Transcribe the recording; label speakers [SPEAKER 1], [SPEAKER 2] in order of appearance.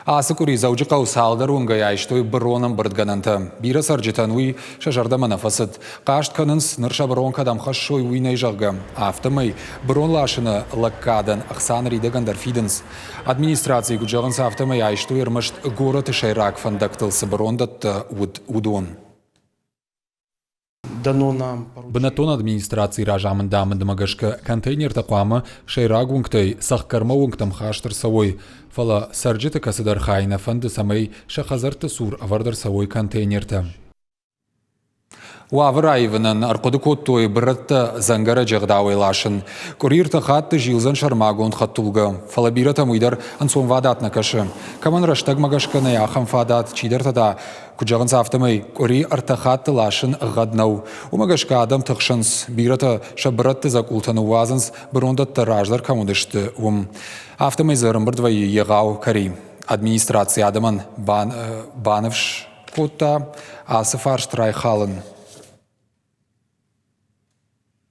[SPEAKER 1] Ацы къуыри Дзӕуджыхъӕуы цалдӕр уынгӕй айстой бырон ӕмбырдгӕнӕнтӕ. Бирӕ цӕрджытӕн уый сӕ зӕрдӕмӕ нӕ фӕцыд. Хъаст кӕнынц, ныр сӕ бырон кӕдӕм хӕссой, уый нӕй, зӕгъгӕ. Афтӕмӕй бырон ласыны лӕггадӕн ӕхца ныридӕгӕн дӕр фидынц. Администрацийы куыд зӕгъынц, афтӕмӕй айстой ӕрмӕст горӕты сӕйраг фӕндӕгтыл цы бырондӕттӕ уыд, уыдон. Бынӕттон администрацийы разамынды амындмӕ гӕсгӕ контейнертӕ хъуамӕ сӕйраг уынгтӕй цӕхгӕрмӕ уынгтӕм хаст ӕрцӕуой, фӕлӕ цӕрджыты кӕцыдӕр хай нӕ фӕнды, цӕмӕй сӕ хӕдзӕртты цур ӕвӕрд ӕрцӕуой контейнертӕ. Уавӕр аивынӕн ӕрхъуыды кодтой бырӕттӕ дзӕнгӕрӕджы ӕгъдауӕй ласын. Къуыри ӕртӕ хатты зилдзӕн сӕрмагонд хӕдтулгӕ, фӕлӕ бирӕтӕм уый дӕр ӕнцонвадат нӕ кӕсы. Кӕмӕн рӕстӕгмӕ гӕсгӕ нӕй ахӕм фадат, чидӕртӕ та Куыд зӕгъынц, афтӕмӕй къуыри ӕртӕ хатты ласын ӕгъгъӕд нӕу. Уымӕ гӕсгӕ адӕм тыхсынц, бирӕтӕ сӕ бырӕтты дзӕкъултӕ ныууадзынц, бырондӕттӕ раздӕр кӕм уыдысты, уым. Афтӕмӕй дзы ӕрӕмбырд вӕййы егъау кӕри. Администраци адӕмӕн баныфс кодта ацы фарст райхалын.